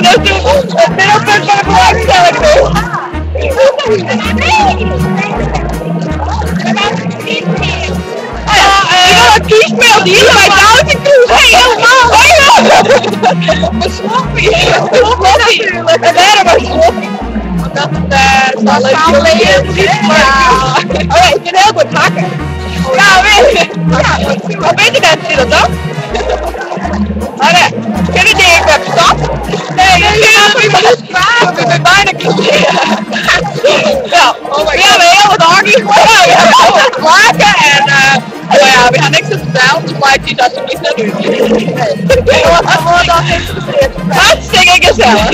Dat is het middelpunt van de belangstelling nu. Oh ja, ik wil een kiesmail die hier bij Doughty Cruise. Hey, helemaal. Mijn sloppie. Mijn sloppie. En daarom mijn sloppie. Want dat is wel leuk. Ja. Oh ja, ik kan heel goed hakken. Ja, weet je. Ja, op internet zie je dat toch? Maar nee, kunnen die ik heb stop? Nee, dat is Ik ben bijna klaar. Ja, we hebben heel wat hockey gespeeld. We hebben heel wat laken en oh ja, we gaan niks te vertellen, dus blijf je alsjeblieft naar doen. Hartstikke gezellig.